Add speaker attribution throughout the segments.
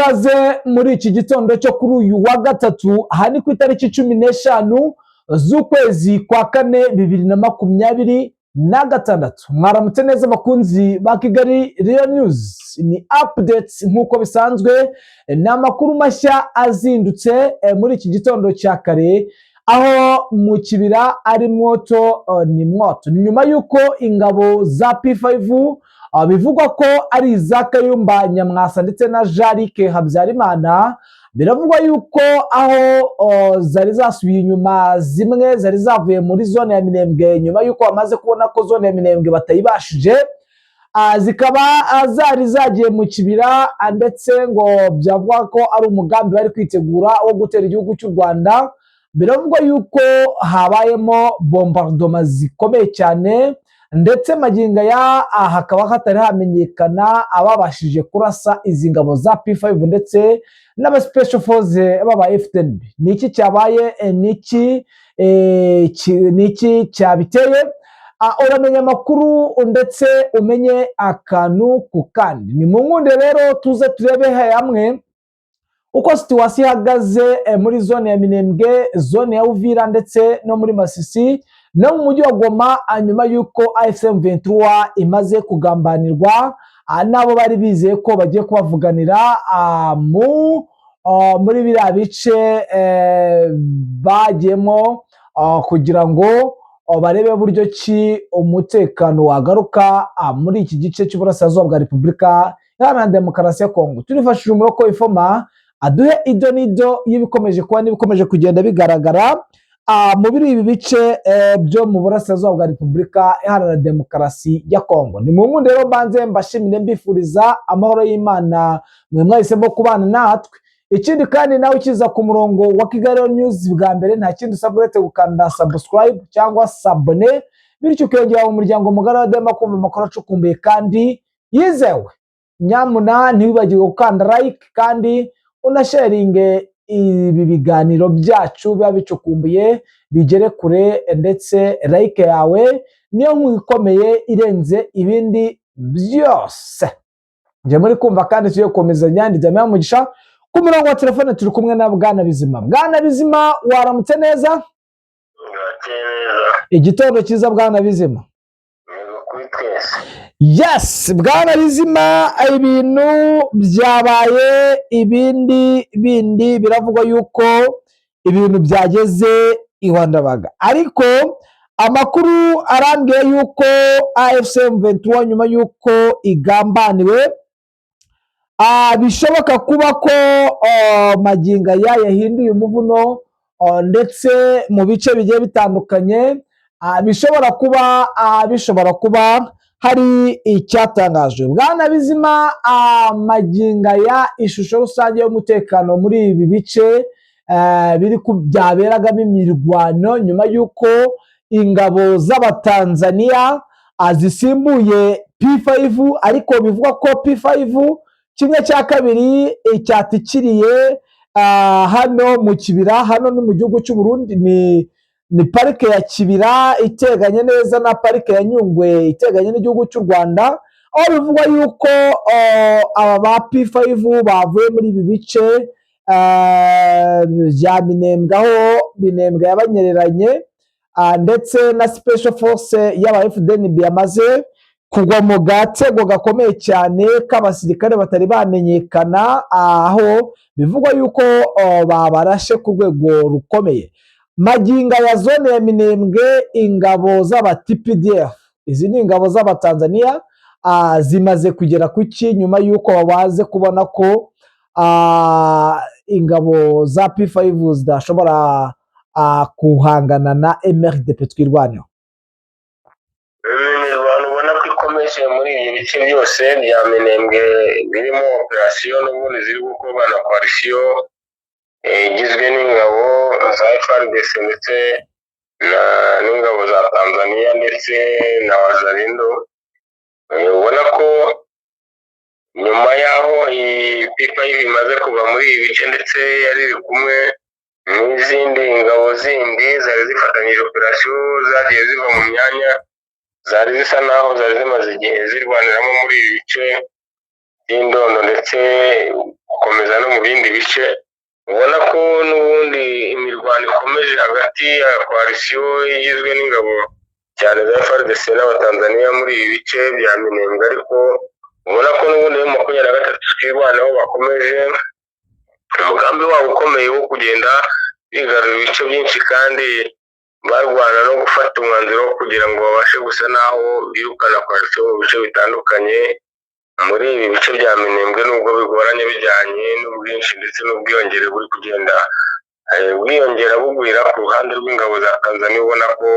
Speaker 1: Ikaze muri iki gitondo cyo kuri uyu wa gatatu, aha ni ku itariki 15 z'ukwezi kwa kane 2026. Mwaramutse neza abakunzi ba Kigali Real News, ni updates nk'uko bisanzwe, ni amakuru mashya azindutse muri iki gitondo cya kare, aho mu Kibira ari mwoto ni mwoto. Ni nyuma y'uko ingabo za P5 bivugwa ko ari iza Kayumba Nyamwasa ndetse na Jarike Habyarimana, biravugwa yuko aho zari zasubiye inyuma, zimwe zari zavuye muri zone ya Minembwe nyuma y'uko bamaze kubona ko zone ya Minembwe batayibashije, zikaba zari zagiye mu Kibira, ndetse ngo byavugwa ko ari umugambi bari kwitegura wo gutera igihugu cy'u Rwanda. Biravugwa yuko habayemo bombardement zikomeye cyane, ndetse magingo aya hakaba hatari hamenyekana ababashije kurasa izi ngabo za P5 ndetse n'aba special force b'aba FDNB. Ni iki cyabaye? Ni iki cyabiteye? Uramenya amakuru ndetse umenye akantu ku kandi. Ni mu nkunde rero tuze turebe hamwe uko situation ihagaze muri zone ya Minembwe, zone ya Uvira ndetse no muri Masisi no mu mujyi wa Goma, nyuma y'uko AFC M23 imaze kugambanirwa n'abo bari bizeye ko bagiye kubavuganira muri biriya bice bagiyemo kugira ngo barebe buryo ki umutekano wagaruka muri iki gice cy'uburasirazuba bwa Repubulika Iharanira Demokarasi ya Kongo. Turifashije umuroko ifoma aduhe ido n'ido y'ibikomeje kuba n'ibikomeje kugenda bigaragara muri ibi bice byo mu burasirazuba bwa Repubulika Iharanira Demokarasi ya Kongo. Ni mu nkunde rero mbanze mbashimire, mbifuriza amahoro y'Imana mwe mwahisemo kubana natwe. Ikindi kandi, nawe ukiza ku murongo wa Kigali News bwa mbere, nta kindi usabwa uretse gukanda subscribe cyangwa s'abonner, bityo ukiyongera mu muryango mugari wa Dema kumva amakuru acukumbuye kandi yizewe. Nyamuna ntiwibagirwe gukanda like kandi unasharinge ibi biganiro byacu biba bicukumbuye bigere kure, ndetse like yawe niyo nkunga ikomeye irenze ibindi byose. Njye muri kumva kandi tugiye gukomeza ndijyamo mugisha. Ku murongo wa telefone turi kumwe na Bwana Bizima. Bwana Bizima, waramutse neza?
Speaker 2: Bwakeye neza.
Speaker 1: Igitondo cyiza, Bwana Bizima.
Speaker 2: Yego, kuri twese.
Speaker 1: Yes, Bwana Bizima, ibintu byabaye ibindi bindi. Biravugwa yuko ibintu byageze iwandabaga, ariko amakuru arambwiye yuko AFC M23 nyuma yuko igambaniwe, bishoboka kuba ko magingo aya yahinduye umuvuno, ndetse mu bice bigiye bitandukanye bishobora kuba hari icyatangajwe. Bwana Bizima, magingo aya ishusho rusange y'umutekano muri ibi bice biri byaberagamo imirwano nyuma y'uko ingabo z'Abatanzaniya zisimbuye P5, ariko bivugwa ko P5 kimwe cya kabiri cyatikiriye hano mu Kibira, hano ni mu gihugu cy'u Burundi, ni parike ya Kibira iteganye neza na parike ya Nyungwe iteganye n'igihugu cy'u Rwanda, aho bivugwa yuko aba ba P5 bavuye muri ibi bice bya Minembwe, aho Minembwe yabanyereranye, ndetse na special force y'aba FDNB yamaze kugwa mu gatego gakomeye cyane k'abasirikare batari bamenyekana, aho bivugwa yuko babarashe ku rwego rukomeye. Magingo ya zone ya Minembwe, ingabo z'aba TPDF, izi ni ingabo z'Abatanzaniya, zimaze kugera ku ki nyuma y'uko babaze kubona ko ingabo za P5 zidashobora guhangana na MRDP Twirwaneho?
Speaker 2: Imirwano ubona ko ikomeje muri ibi bice byose bya Minembwe, birimo operasiyo n'ubundi ziri gukorwa na coalition igizwe n'ingabo za FARDC ndetse n'ingabo za Tanzania ndetse na Wazalendo. Ubona ko nyuma y'aho iyi P5 imaze kuva muri ibi bice, ndetse yari iri kumwe n'izindi ngabo zindi zari zifatanyije operasiyo, zagiye ziva mu myanya zari zisa naho zari zimaze igihe zirwaniramo muri ibi bice by'Indondo ndetse Gukomeza no mu bindi bice, ubona ko n'ubundi imirwano ikomeje hagati ya coalition igizwe n'ingabo cyane za FARDC n'Abatanzaniya muri ibi bice bya Minembwe, ariko ubona ko n'ubundi mu 23 Twirwaneho bakomeje umugambi wabo ukomeye wo kugenda bigarura ibice byinshi, kandi barwana no gufata umwanzuro wo kugira ngo babashe gusa naho birukana coalition mu bice bitandukanye muri ibi bice bya Minembwe, nubwo bigoranye bijyanye n'ubwinshi ndetse n'ubwiyongere buri kugenda bwiyongera bugwira ku ruhande rw'ingabo za Tanzania. Ubona ko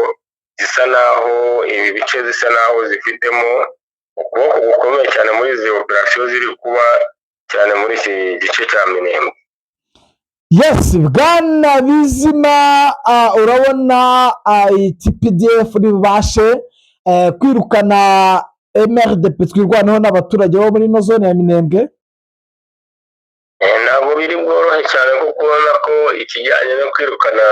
Speaker 2: zisa naho ibi bice zisa naho zifitemo ukuboko gukomeye cyane muri izi operasiyo ziri kuba cyane muri iki gice cya Minembwe.
Speaker 1: Yes, bwana Bizima, urabona iyi TPDF ribashe kwirukana MRDP Twirwaneho n'abaturage bo muri ino zone ya Minembwe?
Speaker 2: Ntabwo biri bworohe cyane, kuko ubona ko ikijyanye no kwirukana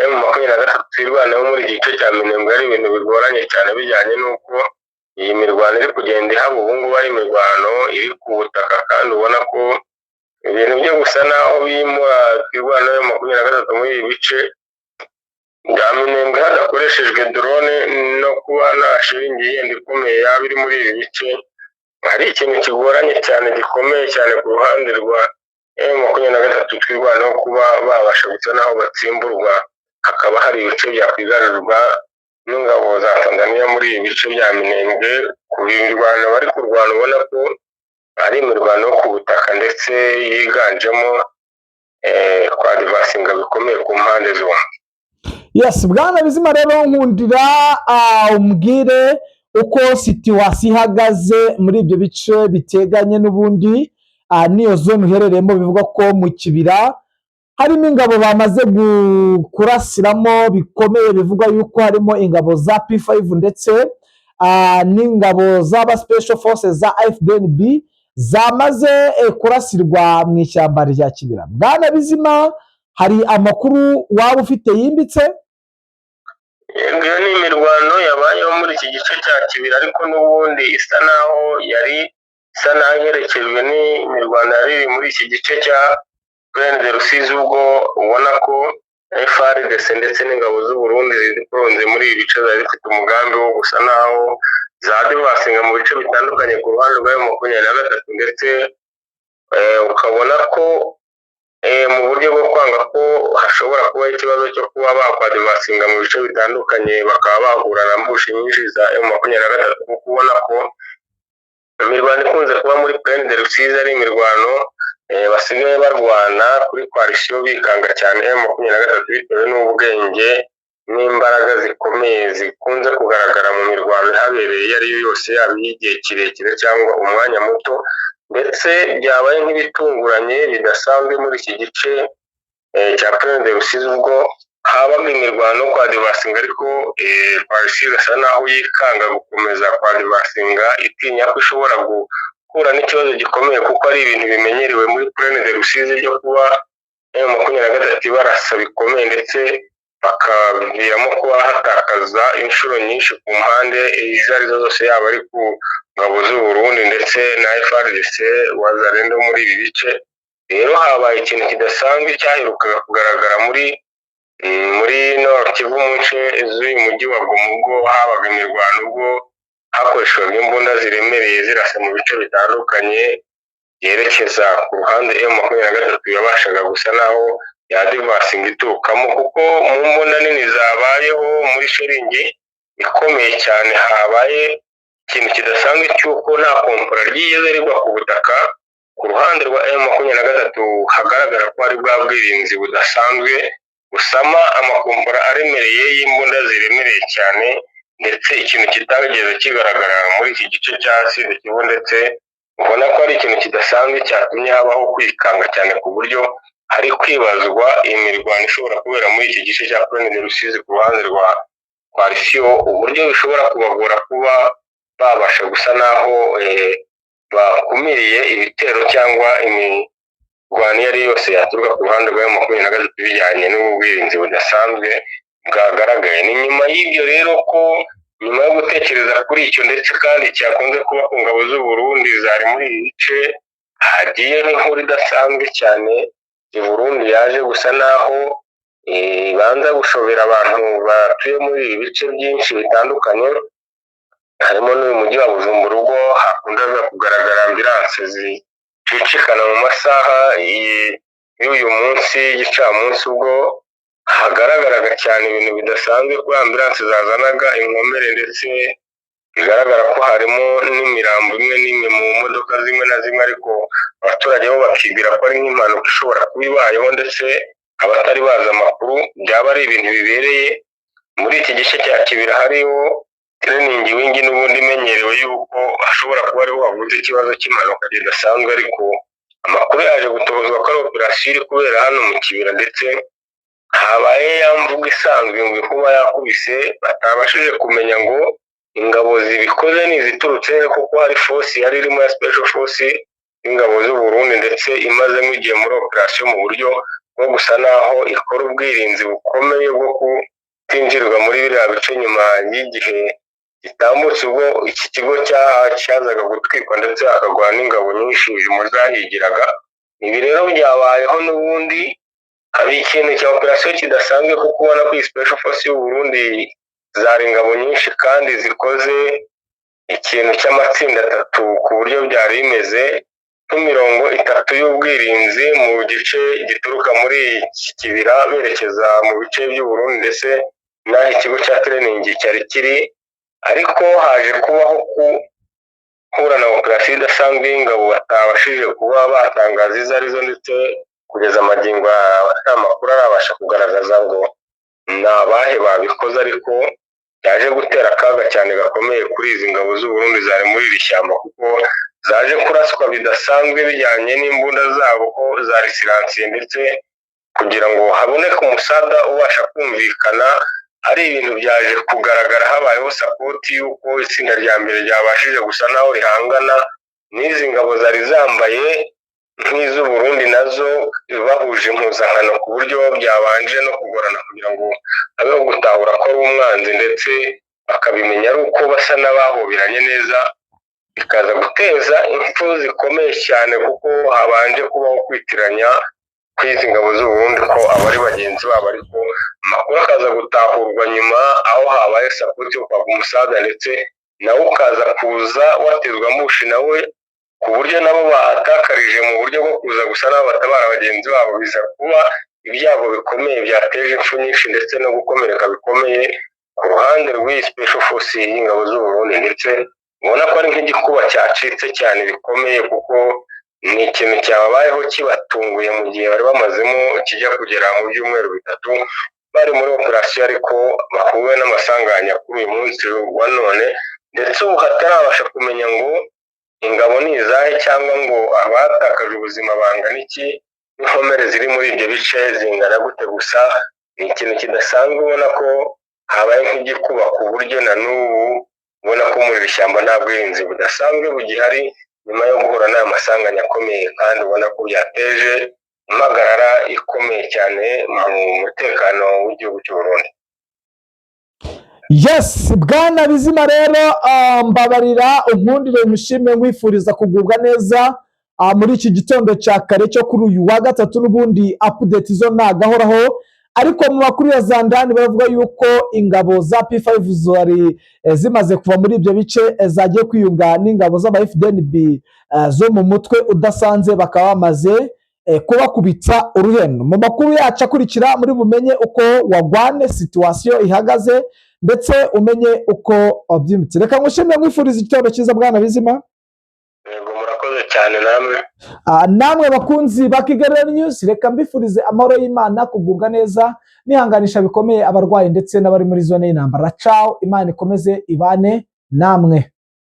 Speaker 2: M23 Twirwaneho muri iki gice cya Minembwe ari ibintu bigoranye cyane, bijyanye n'uko iyi mirwano iri kugenda ihaba ubu ngubu ari imirwano iri ku butaka, kandi ubona ko ibintu byo gusa naho bimura Twirwaneho M23 muri ibi bice bya Minembwe hadakoreshejwe drone no kuba nta shelling yindi ikomeye yaba iri muri ibi bice, hari ikintu kigoranye cyane, gikomeye cyane ku ruhande rwa M23 Twirwaneho kuba babasha gusa naho batsimburwa, hakaba hari ibice byakwigarurirwa n'ingabo za Tanzania muri ibi bice bya Minembwe. Ku mirwano bari kurwana, ubona ko ari imirwano yo ku butaka ndetse yiganjemo kwadvancinga bikomeye ku mpande zombi.
Speaker 1: Yes, bwana Bizima, rero nkundira umbwire uko situation ihagaze muri ibyo bice biteganye n'ubundi n'iyo zone uherereyemo. Bivugwa ko mu Kibira harimo ingabo bamaze kurasiramo bikomeye, bivugwa yuko harimo ingabo za P5 ndetse n'ingabo z'aba special forces za FDNB zamaze kurasirwa mu ishyamba rya Kibira. Bwana Bizima, hari amakuru waba ufite yimbitse?
Speaker 2: Yego, iyo ni imirwano yabayeho muri iki gice cya Kibira, ariko n'ubundi isa naho yari isa naho iherekejwe n'imirwano yari iri muri iki gice cya Plaine de Rusizi, ubwo ubona ko FARDC ndetse n'ingabo z'u Burundi zikurunze muri ibi bice zari zifite umugambi wo gusa naho zadvancinga mu bice bitandukanye ku ruhande rwa M23, ndetse ukabona ko mu buryo bwo kwanga ko hashobora kubaho ikibazo cyo kuba bakwadvancinga mu bice bitandukanye, bakaba bahura na ambush nyinshi za M23, kuko ubona ko imirwano ikunze kuba muri Plaine de Rusizi ari imirwano basigaye barwana kuri coalition bikanga cyane M23, bitewe n'ubwenge n'imbaraga zikomeye zikunze kugaragara mu mirwano ihabereye iyo ari yo yose, yaba iy'igihe kirekire cyangwa umwanya muto. Ndetse byabaye nk'ibitunguranye bidasanzwe muri iki gice cya Plaine de Rusizi, ubwo habaga imirwano yo kwadvancinga, ariko coalition igasa naho yikanga gukomeza kwadvancinga, itinya ko ishobora guhura n'ikibazo gikomeye, kuko ari ibintu bimenyerewe muri Plaine de Rusizi byo kuba M23 barasa bikomeye, ndetse bakaviramo kuba hatakaza inshuro nyinshi ku mpande izo arizo zose, yaba ari ku ngabo z'u Burundi ndetse na FARDC, Wazalendo muri ibi bice. Rero habaye ikintu kidasanzwe cyaherukaga kugaragara muri Nord Kivu, mu nce z'uyu mujyi wa Goma, ubwo habaga imirwano, ubwo hakoreshwaga imbunda ziremereye zirasa mu bice bitandukanye byerekeza ku ruhande M23 yabashaga gusa naho yadvancinga iturukamo, kuko mu mbunda nini zabayeho muri shelling ikomeye cyane, habaye ikintu kidasanzwe cy'uko nta kompora ryigeze rigwa ku butaka ku ruhande rwa M23. Hagaragara ko ari bwa bwirinzi budasanzwe busama amakompora aremereye y'imbunda ziremereye cyane, ndetse ikintu kitageze kigaragara muri iki gice cya Sud Kivu, ndetse ubona ko ari ikintu kidasanzwe cyatumye habaho kwikanga cyane, ku buryo hari kwibazwa imirwano ishobora kubera muri iki gice cya Plaine de Rusizi ku ruhande rwa coalition, uburyo bishobora kubagora kuba babasha gusa naho bakumiriye ibitero cyangwa imirwano iyo ari yo yose yaturuka ku ruhande rwa M23, bijyanye n'ubu bwirinzi budasanzwe bwagaragaye. Ni nyuma y'ibyo rero ko nyuma yo gutekereza kuri icyo, ndetse kandi cyakunze kuba ku ngabo z'u Burundi zari muri ibi bice, Hagiyeho inkuru idasanzwe cyane i Burundi yaje gusa naho ibanza gushobera abantu batuye muri ibi bice byinshi bitandukanye, harimo n'uyu mujyi wa Bujumbura, ubwo hakundaga kugaragara ambulance zicicikana mu masaha y'uyu munsi y'igicamunsi, ubwo hagaragaraga cyane ibintu bidasanzwe kuri ambulance zazanaga inkomere, ndetse bigaragara ko harimo n'imirambo imwe n'imwe mu modoka zimwe na zimwe, ariko abaturage bo bakibwira ko ari nk'impanuka ishobora kuba ibayeho, ndetse abatari bazi amakuru byaba ari ibintu bibereye muri iki gice cya Kibira hariho training wing n'ubundi imenyerewe yuko hashobora kuba ariho havutse ikibazo cy'impanuka kidasanzwe. Ariko amakuru yaje gutozwa ko ari operasiyo iri kubera hano mu Kibira, ndetse habaye ya mvugo isanzwe ngo inkuba yakubise, batabashije kumenya ngo ingabo zibikoze ni iziturutse he, kuko hari force yari irimo ya special force y'ingabo z'u Burundi, ndetse imazemo igihe muri operasiyo mu buryo bwo gusa naho ikora ubwirinzi bukomeye bwo kutinjirwa muri biriya bice nyuma y'igihe gitambutse, ubwo iki kigo cyazaga gutwikwa ndetse hakagwa n'ingabo nyinshi mu zahigiraga. Ibi rero byabayeho n'ubundi hari ikintu cya operasiyo kidasanzwe, kuko ubona ko iyi special force y'u Burundi zari ingabo nyinshi kandi zikoze ikintu cy'amatsinda atatu, ku buryo byari bimeze nk'imirongo itatu y'ubwirinzi mu gice gituruka muri iki Kibira berekeza mu bice by'u Burundi, ndetse n'aho ikigo cya training cyari kiri. Ariko haje kubaho guhura na operasiyo idasanzwe y'ingabo batabashije kuba batangaza izo arizo, ndetse kugeza amagingo nta makuru arabasha kugaragaza ngo ni abahe babikoze, ariko byaje gutera akaga cyane gakomeye kuri izi ngabo z'u Burundi zari muri iri shyamba, kuko zaje kuraswa bidasanzwe bijyanye n'imbunda zabo ko zari silencieux, ndetse kugira ngo haboneke umusada ubasha kumvikana ari ibintu byaje kugaragara habayeho support y'uko itsinda rya mbere ryabashije gusa naho rihangana n'izi ngabo zari zambaye nk'iz'u Burundi, nazo bahuje impuzankano, ku buryo byabanje no kugorana kugira ngo habeho gutahura ko ari umwanzi, ndetse bakabimenya ari uko basa n'abahoberanye neza, bikaza guteza impfu zikomeye cyane, kuko habanje kubaho kwitiranya kw'izi ngabo z'u Burundi ko abari bagenzi babo, ariko amakuru akaza gutahurwa nyuma aho habaye support yo kwaka umusaza, ndetse nawe ukaza kuza watezwa mushi nawe, ku buryo nabo bahatakarije mu buryo bwo kuza gusa n'abo batabara bagenzi babo, biza kuba ibyago bikomeye byateje impfu nyinshi ndetse no gukomereka bikomeye ku ruhande rw'iyi special force y'ingabo z'u Burundi. Ndetse ubona ko ari nk'igikuba cyacitse cyane bikomeye, kuko ni ikintu cyababayeho kibatunguye mu gihe bari bamazemo kijya kugera mu byumweru 3 bari muri operasiyo, ariko bahuwe n'amasanganya kuri uyu munsi wa none, ndetse ubu hatarabasha kumenya ngo ingabo ni izahe cyangwa ngo abatakaje ubuzima bangana iki, n'inkomere ziri muri ibyo bice zingana gute. Gusa ni ikintu kidasanzwe, ubona ko habaye nk'igikuba, ku buryo na n'ubu ubona ko muri iri shyamba nta bwirinzi budasanzwe bugihari nyuma yo guhura n'aya masanganya akomeye, kandi ubona ko byateje impagarara ikomeye cyane mu mutekano w'igihugu cy'u Burundi.
Speaker 1: Yes, bwana Bizima, rero mbabarira unkundire nkushime, nkwifuriza kugubwa neza muri iki gitondo cya kare cyo kuri uyu wa gatatu. N'ubundi update zo ntagahoraho, ariko mu makuru ya zandani baravuga yuko ingabo za P5 zari zimaze kuva muri ibyo bice, zagiye kwiyunga n'ingabo z'aba FDNB zo mu mutwe udasanze, bakaba bamaze kubakubita uruhenu. Mu makuru yacu akurikira muri bumenye uko wagwane situation ihagaze, ndetse umenye uko byimbitse. Reka ngushimire, nkwifuriza igitondo cyiza, bwana Bizima.
Speaker 2: Yego, murakoze cyane namwe.
Speaker 1: Namwe bakunzi ba Kigali News, reka mbifurize amahoro y'Imana, kugubwa neza, nihanganisha bikomeye abarwayi ndetse n'abari muri zone y'intambara. Ciao, Imana ikomeze ibane namwe.